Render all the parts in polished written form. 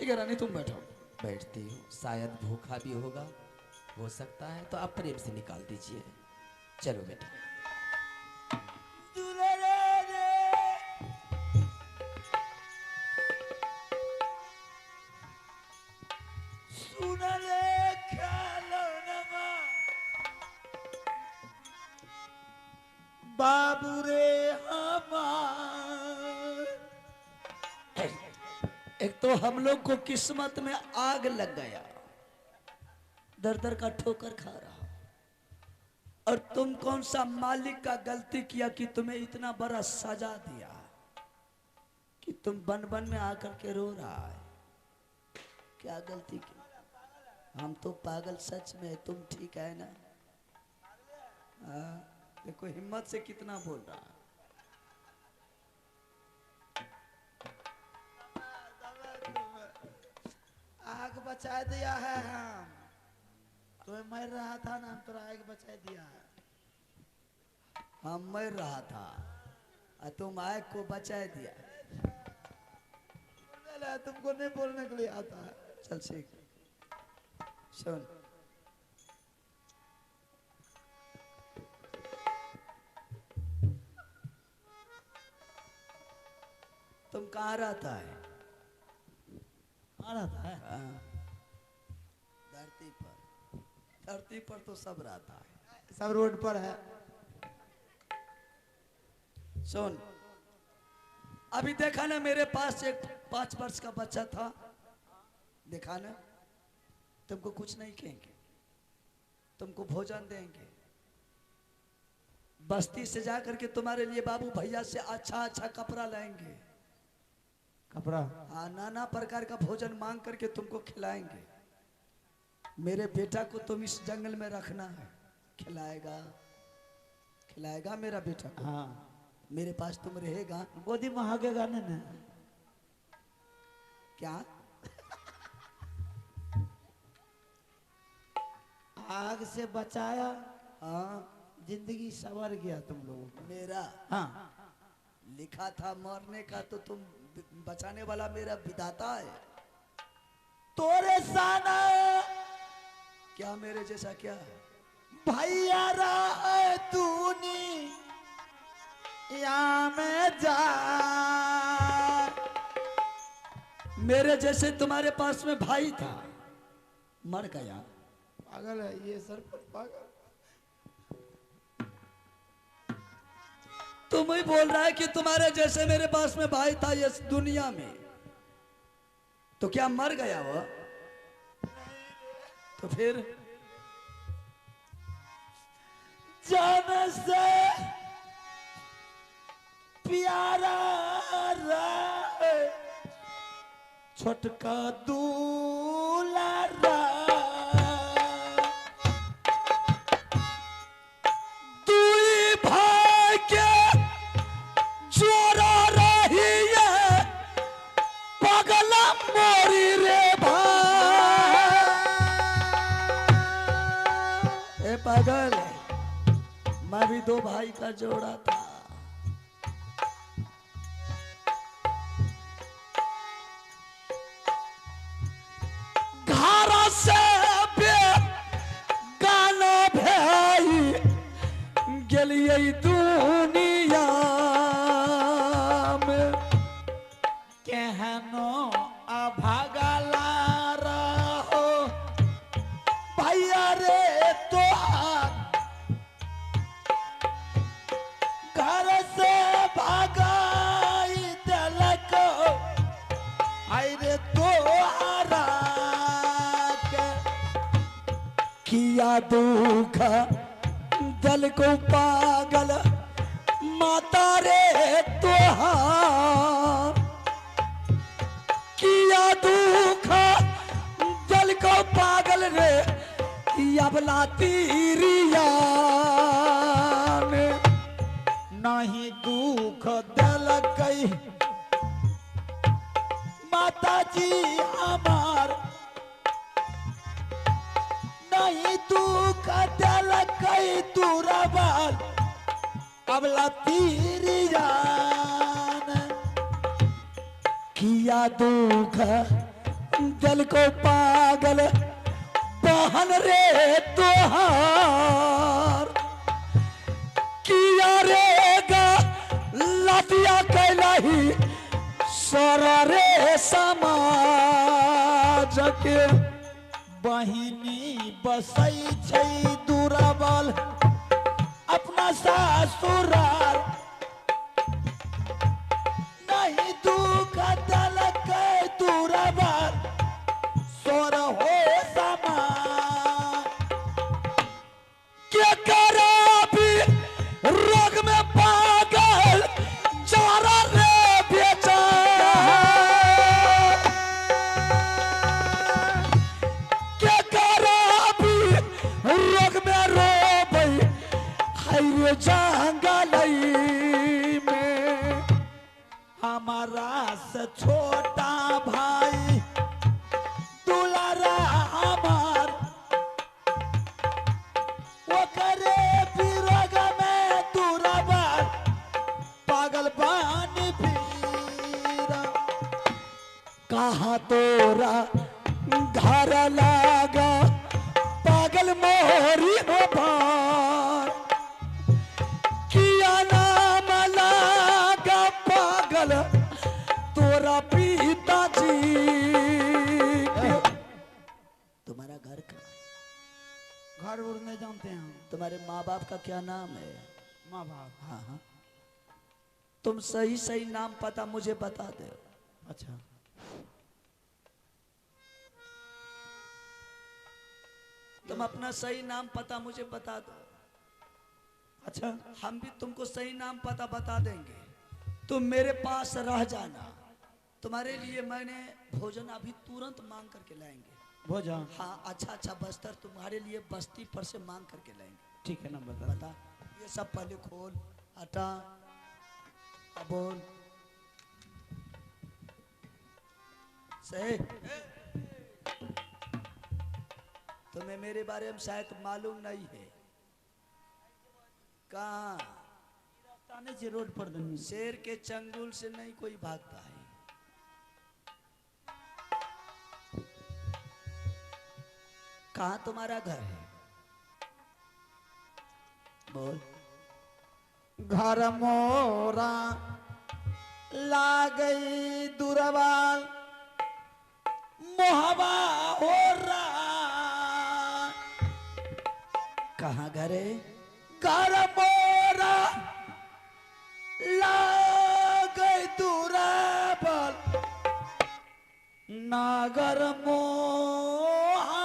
ठीक है रानी, तुम बैठो। बैठती हूँ, शायद भूखा भी होगा, हो सकता है, तो आप प्रेम से निकाल दीजिए। चलो बेटा। बाबू रे हमार। एक तो हम लोग को किस्मत में आग लग गया, दर दर का ठोकर खा रहा, और तुम कौन सा मालिक का गलती किया कि तुम्हें इतना बड़ा सजा दिया कि तुम बन बन में आकर के रो रहा है। क्या गलती की? हम तो पागल सच में, तुम ठीक है ना? हाँ, देखो हिम्मत से कितना बोल रहा है। आग बचा दिया है हम, तो मर रहा था ना, हम तो आग बचा दिया है। हम मर रहा था और तुम आग को बचा दिया। तुमको नहीं बोलने के लिए आता है। चल सीख, सुन, तुम कहाँ रहता है? कहाँ रहता है? हाँ, धरती पर। धरती पर तो सब रहता है, सब रोड पर है। सुन, अभी देखा ना मेरे पास एक 5 वर्ष का बच्चा था, देखा ना? तुमको कुछ नहीं कहेंगे, तुमको भोजन देंगे, बस्ती से जा करके तुम्हारे लिए बाबू भैया से अच्छा अच्छा कपड़ा लाएंगे। कपड़ा? हाँ, नाना प्रकार का भोजन मांग करके तुमको खिलाएंगे। मेरे बेटा को तुम इस जंगल में रखना है, खिलाएगा? खिलाएगा मेरा बेटा को? हाँ। मेरे पास तुम रहेगा, गोदी में हागेगा नहीं ना? क्या? आग से बचाया, हाँ, जिंदगी सवर गया तुम लोगों का। मेरा? हाँ, लिखा था मरने का, तो तुम बचाने वाला मेरा विधाता है। तोरे साना क्या मेरे जैसा क्या भैया रा तूनी या मैं जा। मेरे जैसे तुम्हारे पास में भाई था, मर गया। पागल है ये, सर पर पागल। तुम ही बोल रहा है कि तुम्हारे जैसे मेरे पास में भाई था इस दुनिया में, तो क्या मर गया वो? तो फिर जान से प्यारा रे छोटका दूलारा, दुई भाई के जोरा रही है पगला मोरी रे भाई। ए पागल, मैं भी 2 भाई का जोड़ा था। घर से गाना भाई गेलिए दुनिया में, केहनो अभागला रहो भैया रे तो घर से भागाई दिलक आई रे तोहरा के। किया दुख दल को पागल माता रे तोहार, किया दुख दल को पागल रे अबला तीरिया ने। नहीं दुख दिलक माता जी हमार, नहीं दुख दिलक तुरबाल अबला तीरिया ने। किया दुख दिल को पागल बहन रे तोहार किया रे गा लतिया कैलाही सारा रे समाज के। बहिनी बसै छै दुराबल अपना सासुरार नहीं दुख दलक दुराबल सोर हो समा के कराबी रोग में पागल चारा रे बेचा के कराबी रोग में रोबई हाय रे जंगलई में। हमारा से छोटा भाई दुलारा हमार ओकरे विरग में दुराबार पागल बानी पीरा। कहाँ तोरा घर लागा पागल मोहरी हो भार किया नाम लागा पागल तोरा पिताजी। तुम्हारा घर कहाँ? घर उर नहीं जानते हैं हम। तुम्हारे माँ बाप का क्या नाम है? माँ बाप? हाँ हाँ, तुम सही सही नाम पता मुझे बता दो। अच्छा तुम अपना सही नाम पता मुझे बता दो। अच्छा हम भी तुमको सही नाम पता बता देंगे। तुम मेरे पास रह जाना, तुम्हारे लिए मैंने भोजन अभी तुरंत मांग करके लाएंगे। भोजन? हाँ, अच्छा अच्छा बस्तर तुम्हारे लिए बस्ती पर से मांग करके लाएंगे। ठीक है ना, बता बता। ये सब पहले खोल हटा बोल सही। तुम्हें मेरे बारे में शायद मालूम नहीं है। कहाँ रोड पर शेर के चंगुल से नहीं कोई भागता है। कहाँ तुम्हारा घर है? बोल। घर मोरा लागई दुरवाल मोहबा हो रहा। कहाँ घर है? घर मोरा लागई दुरवाल नागर मोहा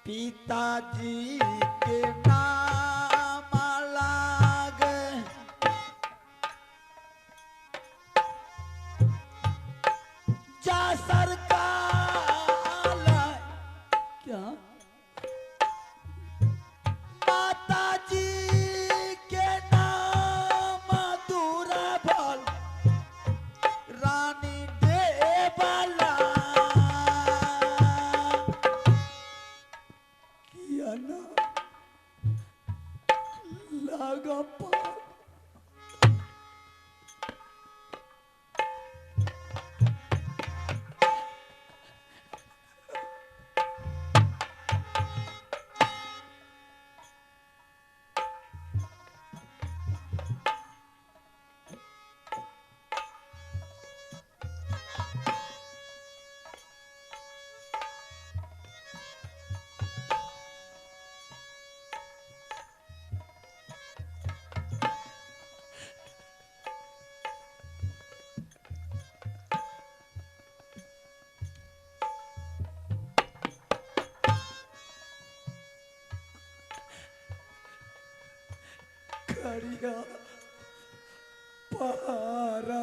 पिताजी के नाम लाग जा सरकार क्या माताजी के नाम दूरबल रानी देवला लागा पार। करिया पारा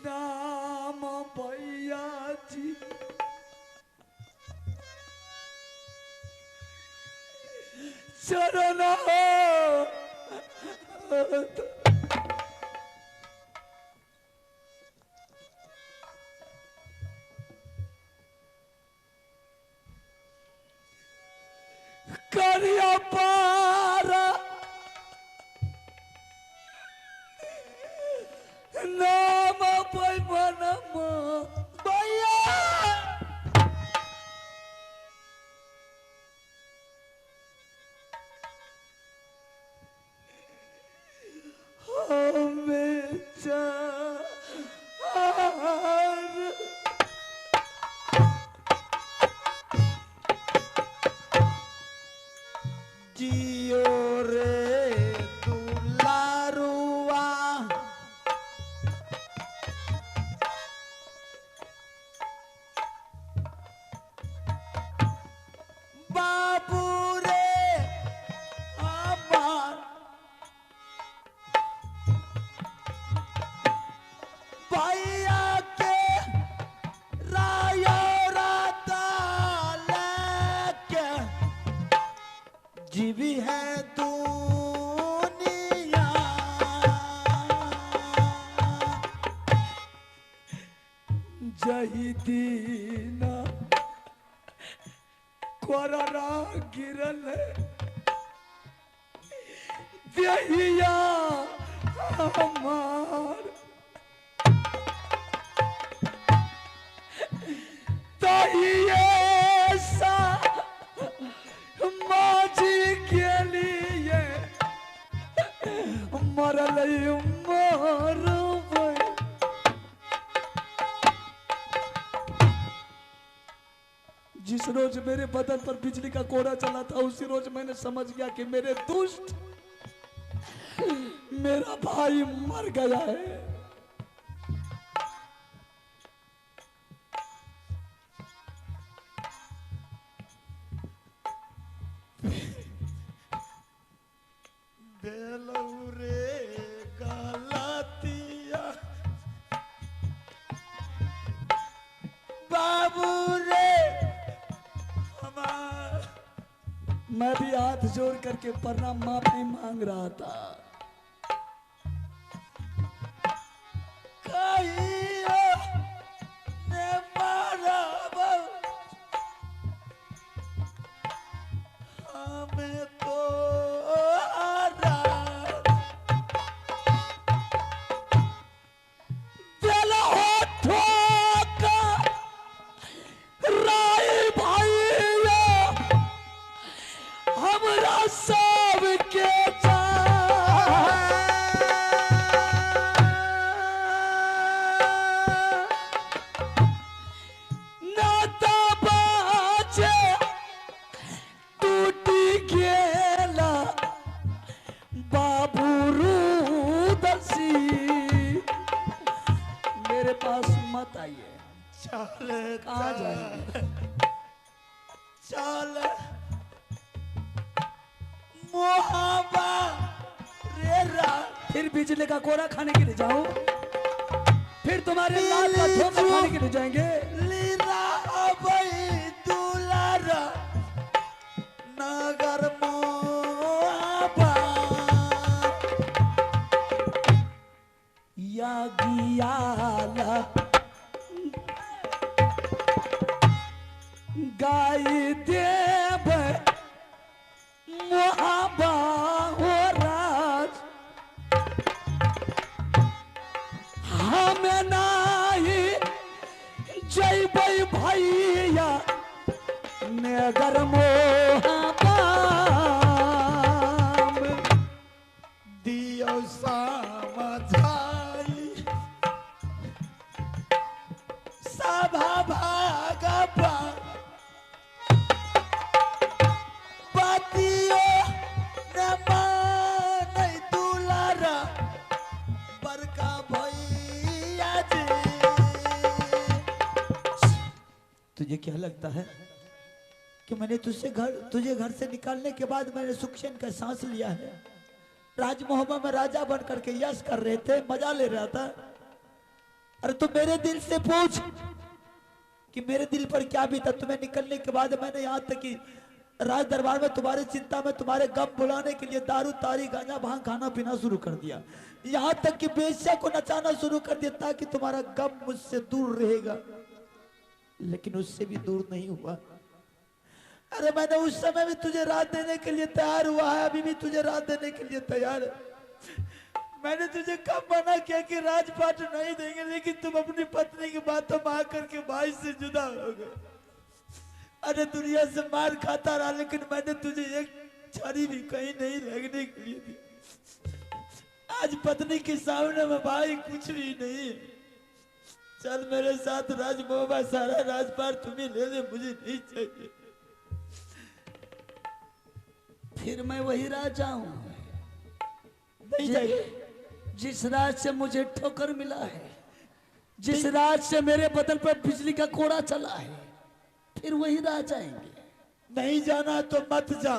नाम भैया जी चरण करिया पारा नाम भैया हमें चार जियो रे दुलारुआ बाबू रे हमार भैया के रायो राता लेके जीवी है दुनिया। जही दीना कोरा गिरल दहिया हमार तहिए सा माजी के लिए मरल मरबै। जिस रोज मेरे बदन पर बिजली का कोड़ा चला था उसी रोज मैंने समझ गया कि मेरे दुष्ट मेरा भाई मर गया है। बेलौरे गलतिया बाबू रे हमार। मैं भी हाथ जोड़ करके प्रणाम माफी मांग रहा था। कहियो ने मारब हमें तो दिल हो ठोका राय भैया हमरा सब के नाता बाजे टूटी गेला बाबू रूदसी। मेरे पास मत आइए। चल कहाँ जाएंगे? चल मोहब्बा रे रा। फिर बिजली का कोरा खाने के लिए जाऊं, फिर तुम्हारे लाल का ठोका खाने के लिए जाएंगे। लीला अबई दुलारा नगर मोहब्बा या गियाला गाय देव मोहब्बा हो राज हमें नाही जैबै भैया नगर मोहब्बा। दियो समझाई सभा भागवा बतियो न मानै दुलारा बड़का भैया जी। तुझे क्या लगता है कि मैंने तुझसे तुझे घर से निकालने के बाद मैंने सुखचैन का सांस लिया है? राजमोहमा में राजा बन करके यश कर रहे थे, मजा ले रहा था। अरे तू मेरे दिल से पूछ कि मेरे दिल पर क्या बीता। तुम्हें निकलने के बाद मैंने यहाँ तक कि राज दरबार में तुम्हारी चिंता में तुम्हारे गम बुलाने के लिए दारू तारी गांजा भांग खाना पीना शुरू कर दिया। यहाँ तक कि बेश्या को नचाना शुरू कर दिया ताकि तुम्हारा गम मुझसे दूर रहेगा, लेकिन उससे भी दूर नहीं हुआ। अरे मैंने उस समय भी तुझे रात देने के लिए तैयार हुआ है, अभी भी तुझे रात देने के लिए तैयार है। मैंने तुझे कब मना किया कि राजपाट नहीं देंगे, लेकिन तुम अपनी पत्नी की बातों में आकर के भाई से जुदा हो गए। अरे दुनिया से मार खाता रहा, लेकिन मैंने तुझे एक छड़ी भी कहीं नहीं लगने के लिए दी। आज पत्नी के सामने में भाई कुछ भी नहीं है। चल मेरे साथ राजमोहबा, सारा राजपाट तुम्हें ले ले, मुझे नहीं चाहिए। फिर मैं वही राजा हूं नहीं चाहिए जिस राज से मुझे ठोकर मिला है, जिस राज से मेरे बदन पर बिजली का कोड़ा चला है, फिर वही राज आएंगे। नहीं जाना तो मत जा।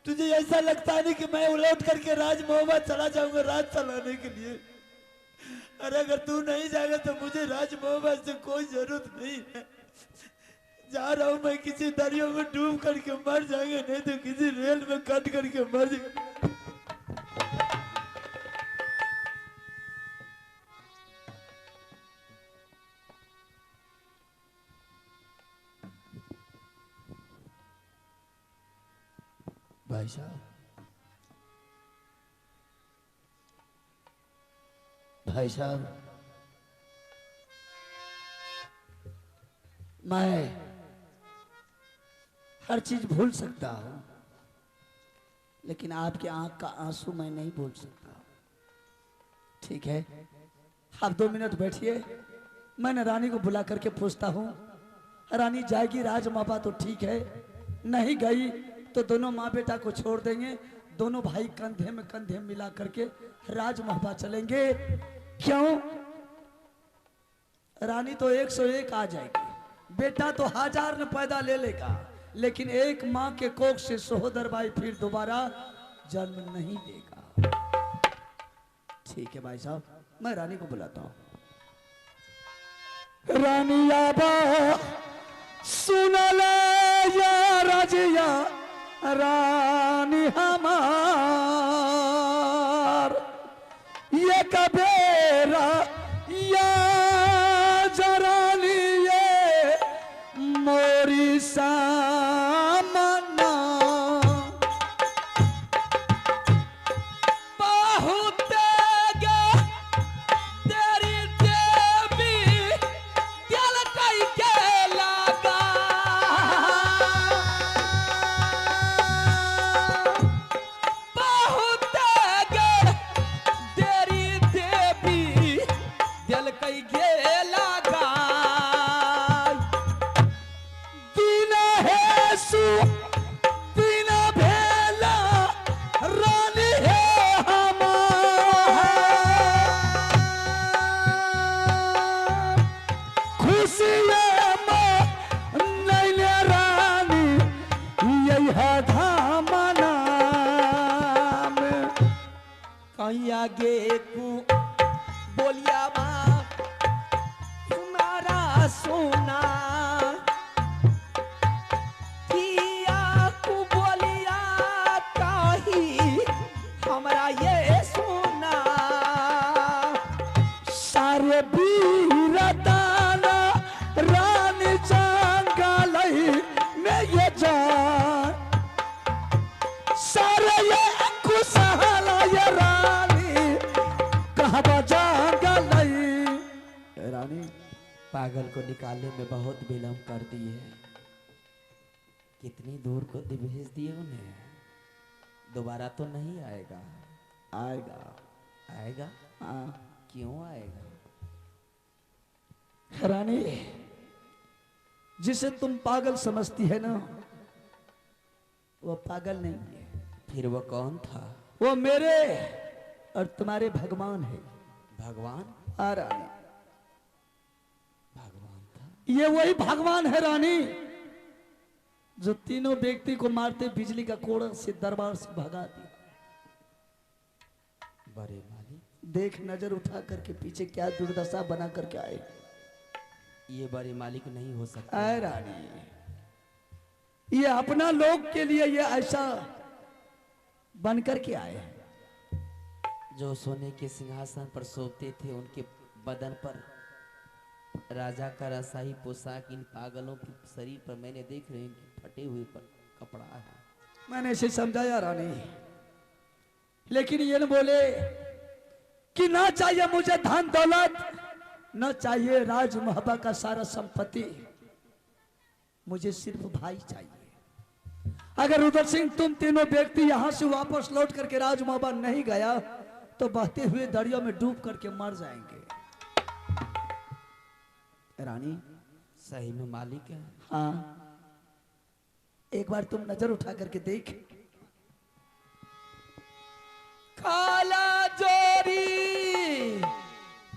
तुझे ऐसा लगता नहीं कि मैं उलट करके राजमोहबा चला जाऊंगा राज चलाने के लिए? अरे अगर तू नहीं जाएगा तो मुझे राजमोहबा से कोई जरूरत नहीं है। जा रहा हूं मैं किसी दरिया में डूब करके मर जाएंगे, नहीं तो किसी रेल में कट करके मर जाएंगे। भाई साहब, भाई साहब, मैं हर चीज भूल सकता हूं, लेकिन आपके आंख का आंसू मैं नहीं भूल सकता। ठीक है, आप 2 मिनट बैठिए, मैंने रानी को बुला करके पूछता हूं। रानी जाएगी राजमापा तो ठीक है, नहीं गई तो दोनों माँ बेटा को छोड़ देंगे, दोनों भाई कंधे में कंधे मिला करके राजमहबा चलेंगे। क्यों? रानी तो 101 आ जाएगी, बेटा तो 1000 न पैदा ले लेगा, लेकिन एक माँ के कोख से सहोदर भाई फिर दोबारा जन्म नहीं देगा। ठीक है भाई साहब, मैं रानी को बुलाता हूं। रानी आबा सुन ले या राजिया रानी हमार, ये कबेरा या जरानी ये मोरी सामना। बहुत तेरी देवी दिल कई के लगा, बहुत तेरी देवी दिल कई के लगा। दीना है सु दीना भेला रानी है हमार, खुशी नैने रानी यही है धाम नाम। कहीं आगे को बोलिया माँ तुम्हारा सोना, किया को बोलिया काही हमरा ये सोना। सारे वीर दाना रानी जंगल में ये जान, सारे ये कुशला ये रानी कहवा जंगल। रानी पागल को निकालने में बहुत विलंब कर दी है, कितनी दूर को भेज दिए उन्हें, दोबारा तो नहीं आएगा। आएगा। आएगा? हाँ। क्यों आएगा? रानी, जिसे तुम पागल समझती है ना, वो पागल नहीं है। फिर वो कौन था? वो मेरे और तुम्हारे भगवान है। भगवान? आ रानी, भगवान था। ये वही भगवान है रानी जो तीनों व्यक्ति को मारते बिजली का कोड़ा से दरबार से भगा दिया। बड़े मालिक, देख नजर उठा करके पीछे क्या दुर्दशा बना करके आए। ये बड़े मालिक नहीं हो सकता। आए रानी, ये अपना लोग के लिए ये ऐसा बन करके आए हैं। जो सोने के सिंहासन पर सोते थे उनके बदन पर राजा का रसाई पोशाक, इन पागलों के शरीर पर मैंने देख रहे हैं कि फटे हुए पर कपड़ा है। मैंने इसे समझाया रानी, लेकिन ये न बोले कि ना चाहिए मुझे धन दौलत, ना चाहिए राज महबा का सारा संपत्ति, मुझे सिर्फ भाई चाहिए। अगर रुद्र सिंह तुम तीनों व्यक्ति यहां से वापस लौट करके राजमहबा नहीं गया तो बहते हुए दरिया में डूब करके मर जाएंगे। रानी सही में मालिक है। हाँ, एक बार तुम नजर उठा करके देख। काला जोरी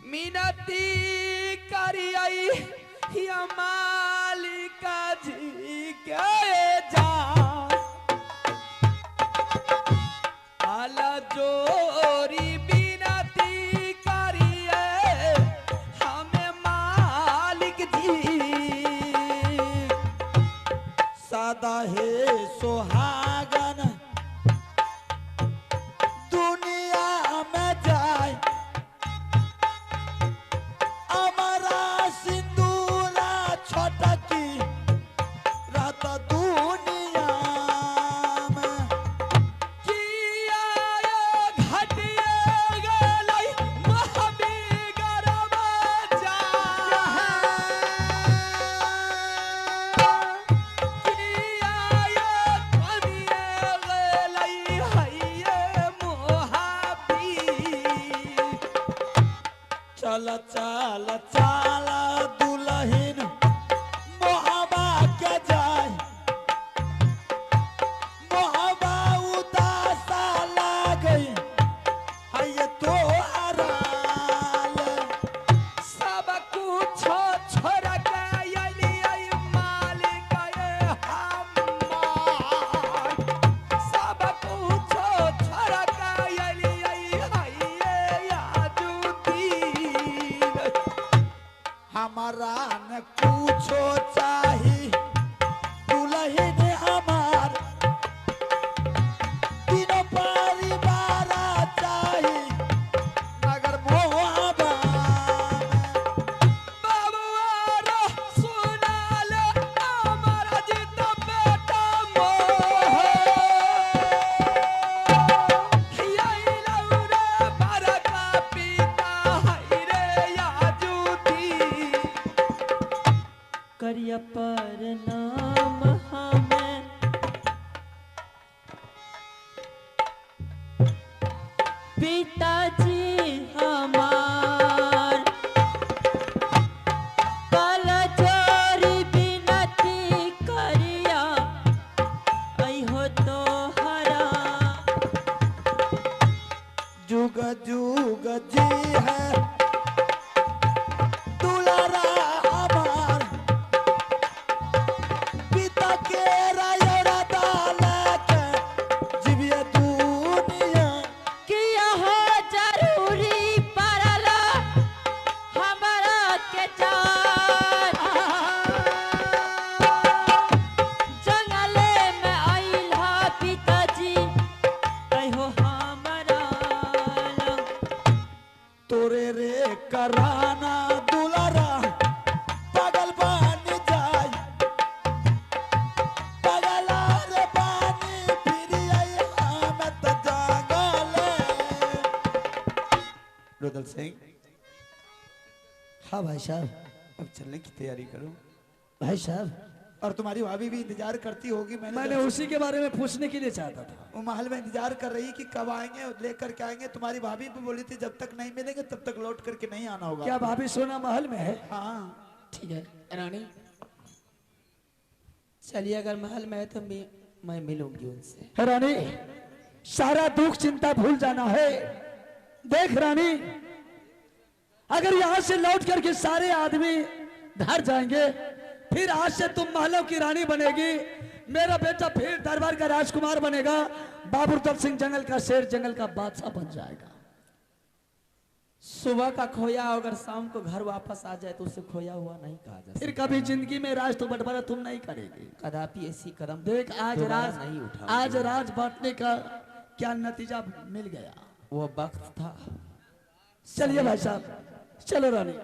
मिनती करी आई या मालिका जी के जा, काला जोरी बिनती करिए हमें मालिक जी। सदा हे सुहागन दुनिया में जाए, अमरा सिंदूरा छोटकी रात दुनिया में। किया घटिए गलई महबी गरब जा, किया कमिए गलई हइये मोहाबी। चल चल चल दुल्हन मोहबा के जाए, मोहबा उदासा लागई है तो आराल। सब कुछ छोड़ के अलियै मालिक हमार, सब कुछ छोड़ के अलियै हइये आजुदीन। हमारा न कुछो चाही दुल्हन हमार, तीनों परिवार चाही मगर मोहबा। बाबुआ रो सुनाल अमर जित बेटा मोह, यैलौ रे बरका पिता है रे आजुदीन। करिया पर नाम हमें पिताजी हमार, कल जोरी बिनती करिया ऐहो तो हरा। जुग जुग जी है दुलारा हमार, पिता के रायोरा दाल के जीविए दुनिया। किया हो जरूरी पड़ला हमरा के जान, जंगले में आइल हा पिताजी कहो हमरा लग। तोरे रे कराना दुलारा पागल बन जाए, पागला रे पानी फिर आई हम त जागले। रुदल सिंह। हाँ भाई साहब, अब चलने की तैयारी करो भाई साहब। और तुम्हारी भाभी भी इंतजार करती होगी। मैंने उसी के बारे में पूछने के लिए चाहता था। वो महल में इंतजार कर रही कि कब आएंगे और लेकर के आएंगे। तुम्हारी भाभी भी बोली थी जब तक नहीं मिलेंगे तब तक लौट करके नहीं आना होगा। क्या भाभी सोना महल में है? हाँ ठीक है रानी चलिए, अगर महल में है तो मैं मिलूंगी उनसे। रानी सारा दुख चिंता भूल जाना है। देख रानी, अगर यहां से लौट करके सारे आदमी घर जाएंगे, फिर आज से तुम महलों की रानी बनेगी, मेरा बेटा फिर दरबार का राजकुमार बनेगा, बाबू रुदल सिंह जंगल का शेर, जंगल का बादशाह बन जाएगा। सुबह का खोया अगर शाम को घर वापस आ जाए तो उसे खोया हुआ नहीं कहा जाता। फिर कभी जिंदगी में राज तो बंटवारा तुम नहीं करेगी, कदापि ऐसी कदम देख। आज राज नहीं उठा, आज राज बांटने का क्या नतीजा मिल गया, वो वक्त था। चलिए भाई साहब, चलो रानी।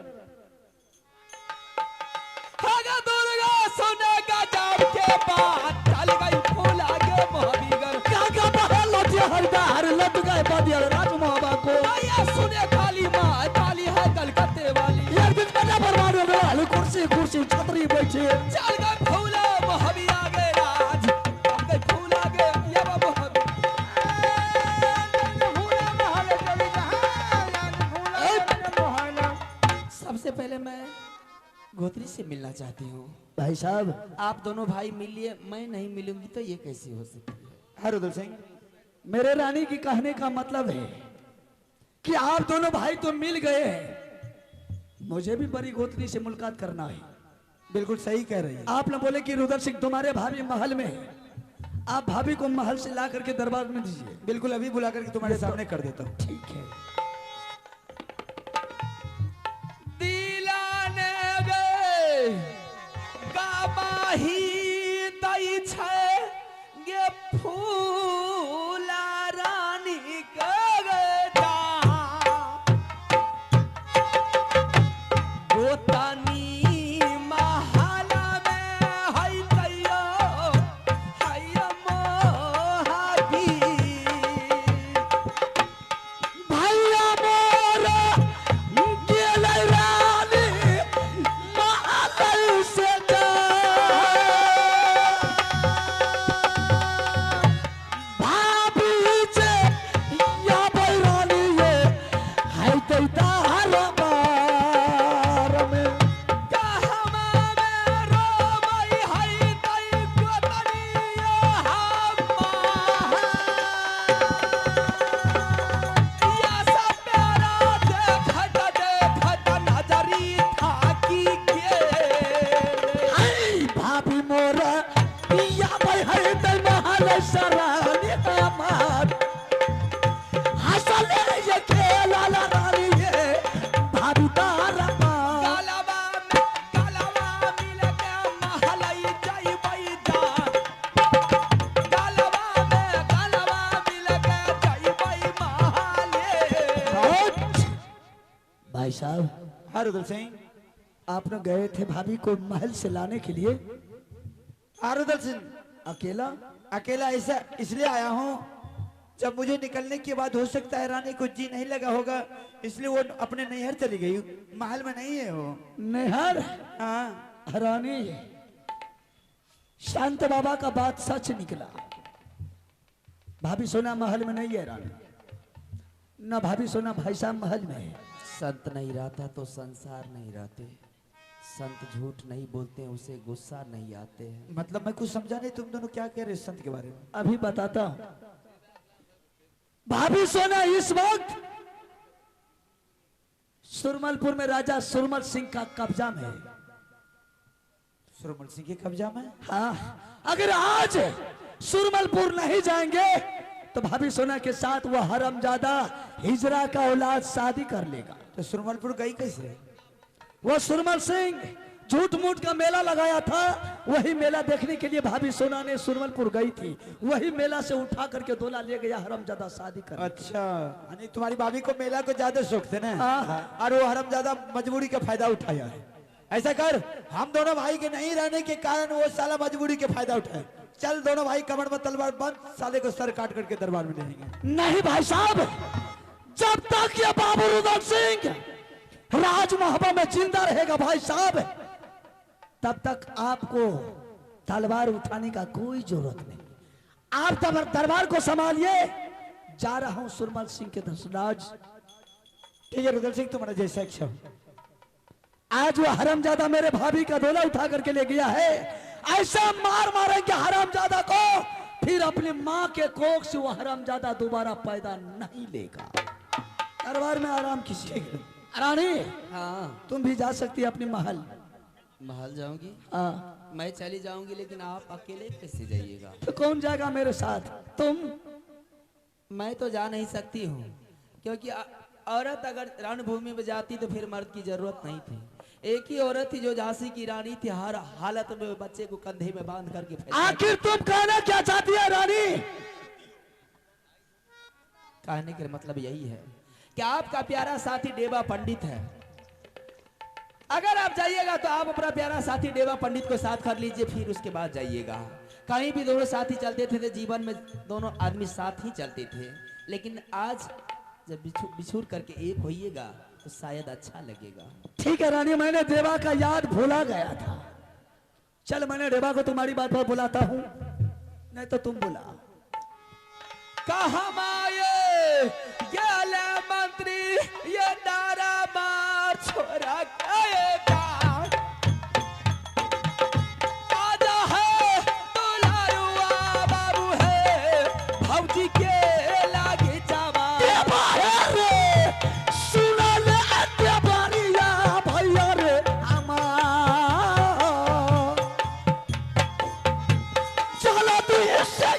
दुर्गा सुनेगा जाम के बाद चल गई फूल आगे मोहबीगर काका बाहर लौटे हरदार लौट गए बादिया राज मोहबा को। आया सुने काली माँ काली है कलकत्ते वाली, एक दिन बड़ा बर्बाद हो गया, कुर्सी कुर्सी छतरी बैठे। चल गए फूल मोहबी आगे राज, अब गए फूल आगे या मोहबी। सबसे पहले मैं गोत्री से मिलना चाहती हूँ। भाई साहब आप दोनों भाई मिलिए, मैं नहीं मिलूंगी तो ये कैसी हो सकती है? हरदल सिंह, मेरे रानी की कहने का मतलब है कि आप दोनों भाई तो मिल गए हैं, मुझे भी बड़ी गोत्री से मुलाकात करना है। बिल्कुल सही कह रही है। आप न बोले कि रुदल सिंह तुम्हारे भाभी महल में है, आप भाभी को महल से ला करके दरबार में दीजिए। बिल्कुल, अभी बुला करके तुम्हारे सामने कर देता हूँ। ठीक है। दिलाने गए गवाही दई छै गे फूला रानी के गोतानी महल में है तैयो है मोहबी। भैया मोरा गेलै रानी महल से जा, भाभी जे या रानी ये है तैतार बार में। कहमा में रोबै है तै गोतनी हम्मा, या सब प्यारा देखत देखत नजरी थाकी गेल। आई भाभी मोरा पिया भाई है तै महल सरानी हमार, हंसले ये खेला रानी ये भाभी तारा पार। गलबा में गलबा मिल के महलई जइबै जान, गलबा में गलबा मिल के जइबै महले। भाई साहब हरदल सिंह, आप लोग गए थे भाभी को महल से लाने के लिए, हरदल सिंह अकेला? अकेला ऐसा इसलिए आया हूँ, जब मुझे निकलने के बाद हो सकता है रानी को जी नहीं लगा होगा, इसलिए वो अपने नैहर चली गई, महल में नहीं है वो। नैहर? हाँ। रानी, शांत बाबा का बात सच निकला, भाभी सोना महल में नहीं है रानी, न भाभी सोना भाई साहब महल में है। संत नहीं रहता तो संसार नहीं रहते, संत झूठ नहीं बोलते, उसे गुस्सा नहीं आते हैं। मतलब मैं कुछ समझा नहीं, तुम दोनों क्या कह रहे हो संत के बारे में? अभी बताता हूं। भाभी सोना इस वक्त सुरमलपुर में राजा सुरमल सिंह का कब्जा में है। सुरमल सिंह के कब्जा में? हाँ, अगर आज सुरमलपुर नहीं जाएंगे तो भाभी सोना के साथ वह हरामजादा हिजरा का औलाद शादी कर लेगा। तो सुरमलपुर गई कैसे? वह सुरमल सिंह झूठ मूठ का मेला लगाया था, वही मेला देखने के लिए भाभी सोना ने सुरमलपुर गई थी, वही मेला से उठा करके दोला ले गया हरामजादा शादी कर। अच्छा, यानी तुम्हारी भाभी को मेला को ज्यादा शौक थे ना, और वो हरामजादा मजबूरी का फायदा उठाया है। ऐसा कर, हम दोनों भाई के नहीं रहने के कारण वो साला मजबूरी के फायदा उठाए। चल दोनों भाई कमर में तलवार बंद, साले को सर काट करके दरबार में ले। नहीं भाई साहब, जब तक ये बाबू रुदल सिंह राजमहल में जिंदा रहेगा भाई साहब, तब तक आपको तलवार उठाने का कोई जरूरत नहीं। आप दरबार को संभालिए, जा रहा हूं सुरमल सिंह के दर्शनाज। ठीक है रुदल सिंह, तुम्हारा जैसा इच्छा हो। आज वो हरामजादा मेरे भाभी का डोला उठा करके ले गया है, ऐसा मार मारेंगे हरामजादा को, फिर अपनी माँ के कोख से वो हरामजादा दोबारा पैदा नहीं लेगा। दरबार में आराम कीजिए। रानी, हाँ तुम भी जा सकती है अपने महल। महल जाऊंगी? हाँ। मैं चली जाऊंगी, लेकिन आप अकेले कैसे जाइएगा? तो कौन जाएगा मेरे साथ? तुम? मैं तो जा नहीं सकती हूँ, क्योंकि औरत अगर रणभूमि में जाती तो फिर मर्द की जरूरत नहीं थी। एक ही औरत थी जो झांसी की रानी थी, हर हालत में बच्चे को कंधे में बांध करके। आखिर तुम कहना क्या चाहती है रानी? कहने का मतलब यही है कि आपका प्यारा साथी देवा पंडित है। अगर आप जाइएगा तो आप अपना प्यारा साथी देवा पंडित को साथ कर लीजिए, फिर उसके बाद जाइएगा। कहीं भी दोनों साथी चलते थे तो जीवन में दोनों आदमी साथ ही चलते थे, लेकिन आज जब बिछुड़ करके एक होइएगा तो शायद अच्छा लगेगा। ठीक है रानी, मैंने देवा का याद भूला गया था। चल मैंने देवा को तुम्हारी बात पर बुलाता हूँ, नहीं तो तुम बुला। कहाँ माये गेले मंत्री ये नारा मार छोरा का आजा है दुलारुआ बाबू है भौजी के लागे जावा। रे सुना ले अत्याबारिया भैया रे हमार, चलो तू इससे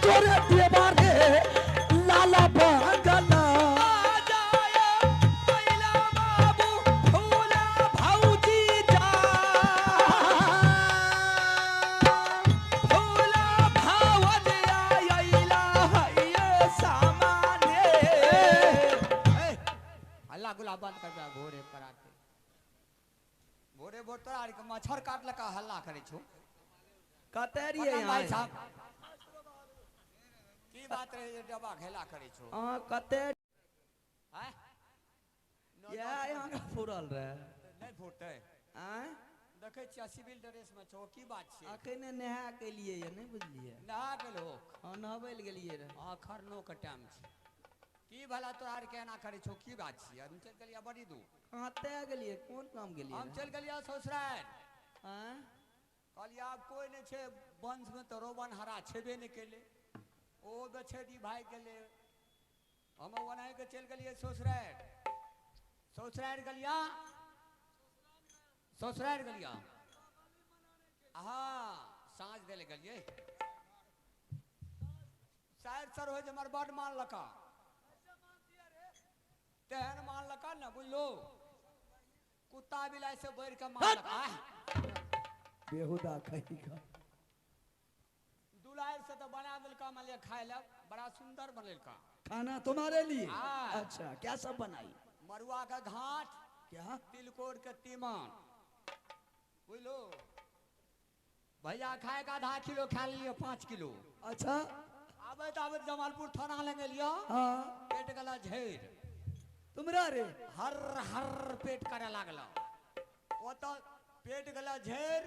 जोरे देवा रे लाला बगला। गुला बंद कर दे भोरे पराते भोरे भोर तोरा आर के मच्छर काटलक हल्ला करे छो। कतै रहियै भाई साहब की बात रहे जे डबा घेला करे छो? अहाँ कतै हैं या यहाँ का फुरल रहे? नहीं फुरतै। आँय देखै छियै सिविल ड्रेस में छो, की बात छै? अखने नहा के लिए ये नहीं बुझलियै? नहा गेल हो? हां, नहबै लए गेलियै रहे। हां, खरनो के टाइम छै। की भला तोरा आर के एना करे छो, की बात छियै? हम चलि गेलियै बड़ी दूर। कहाँ तय गेलियै? कोन काम गेलियै? हम चलि गेलियै ससुराल। आँय कहलियै आब कोइ नहि छै वंश में, तऽ रोबन हरा छेबे नहि केलै, ओ बेछेदी भागि गेलै। हम ओनाहि के चलि गेलियै ससुराल। ससुराल गेलियै, ससुराल गेलियै, हाँ साँझ दै लए गेलियै। साइड सर होइ जे हमर बड मानलका, तेहन मानलका ने बुझलो कुत्ता बिलाइ से बढ़ि के मानलका। बेहुदा कहीं का दुलार से तो बना देलका, मान लिया खाय ले बड़ा सुंदर बनेलका खाना तुम्हारे लिए। अच्छा, क्या सब बनाई? मरुआ का घाट, क्या तिलकोर के तीमन, बुझलो भैया खाए का आधा किलो खा लियो 5 किलो। अच्छा, आबैत आबैत जमालपुर थाना लगे लियो। हाँ, पेट गला झेर तुमरा रे हर हर पेट करे लागल। ओतऽ पेट गला झेर,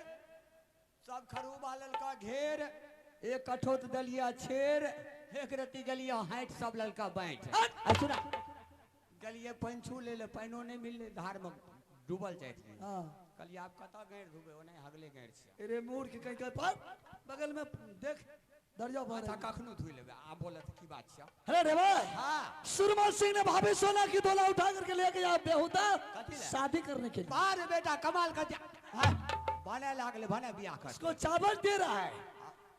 सब खरूबा ललका घेर, एक कठोत दलिया छेर, एक रत्ती गलिया हाइट सब ललका बैठ। आ सुना गलिए पंछू ले ले, पानिओ नहीं मिलले, धार में डूबल जाइत रही। हाँ, कहलिए आप कतऽ गैर धुबै, ओने हगले गैर छै। अरे मूर्ख कहीं के पर बगल में देख दरिया बह अच्छा, कखनो धोइ लेबै। आब बोलत की बात छै? अरे रे भाई, हां सुरमल सिंह ने भाभी सोना की दोला उठा करके ले गया बेहुदा शादी करने के लिए। बार बेटा कमाल कर दिया, बने लागले बने बियाह कर, इसको चावल दे रहा है।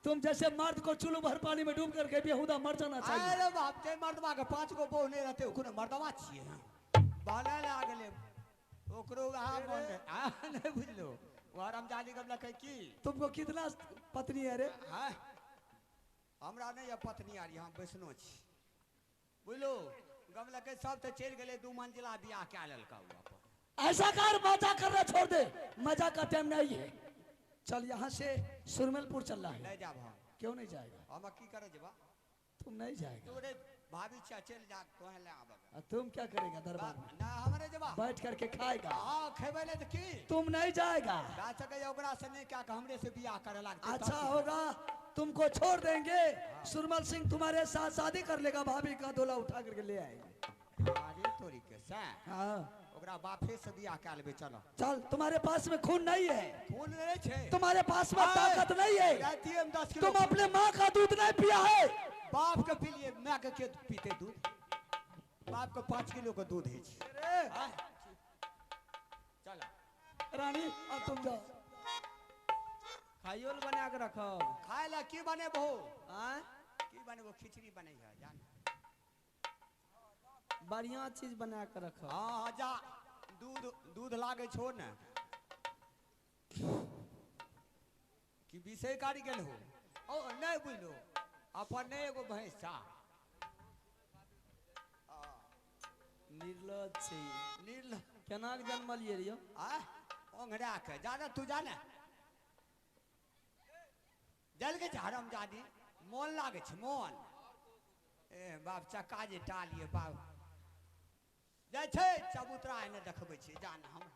तुम जैसे मर्द को चुल्लू भर पानी में डूब करके बेहुदा मर जाना चाहिए। अरे बाप जे मर्दवा के 5 गो बहु नहीं रहते ओकरो मर्दवा छियै। बने लागले ओकरो वहां बन आ नहीं बुझलो वो हरामजादी गमला कह की तुमको कितना पत्नी है रे? हां, हमरा नहीं पत्नी आ रही, हम वैष्णो छी बुझलो। गमला के सब तो चलि गेलै, 2 मंजिला बियाह कए लेलका उ अपन। ऐसा कर मजा करना छोड़ दे, मजा का टाइम नहीं है। चल यहाँ से सुरमलपुर चल रहा है। नहीं जाब हम। क्यों नहीं जाएगा? हम की करे जेबा? तुम नहीं जाएगा। तोरे भाभी चा चल जा तोहे ले आबे। तुम क्या करेगा दरबार में? ना हमरे जेबा बैठ करके खाएगा। हां, खेबे ले त की? तुम नहीं जाएगा। जा सके ओकरा से नहीं क्या हमरे से बियाह करे लागते। अच्छा होगा तुमको छोड़ देंगे। हाँ। सुरमल सिंह तुम्हारे साथ शादी कर लेगा, भाभी का दोला उठा करके ले आएंगे। अरे तोरी के से? हाँ, ओकरा बापे से बियाह कर लेबे। चलो चल, तुम्हारे पास में खून नहीं है। खून नहीं छे, तुम्हारे पास में ताकत नहीं है। रातिए में 10 किलो तुम अपने माँ का दूध नहीं पिया है। बाप के पी लिए, माँ के के पीते दूध? बाप के 5 किलो के दूध है। चलो रानी अब तुम जाओ। खाइयो बना के रखो। खाए ला की बनेबहो? आय की बनेबो? खिचड़ी बनै है जान। बढ़िया चीज बना के रखो। हाँ हाँ जा, दूध दूध लागे छो ने कि विषय कारी गेल हो। ओ नहीं बुझलो, अपन नहीं एगो भैंस छा। निर्लज छै। निर्लज केना के जन्मलियै रे यौ? आ ओंघरा के जाना तू जाने जल के हरम जादी मोन लागे छै मोन। ए बाप चक्का जे टालिए बाप जाइ छै चबूतरा एने देखबै छै जान हम।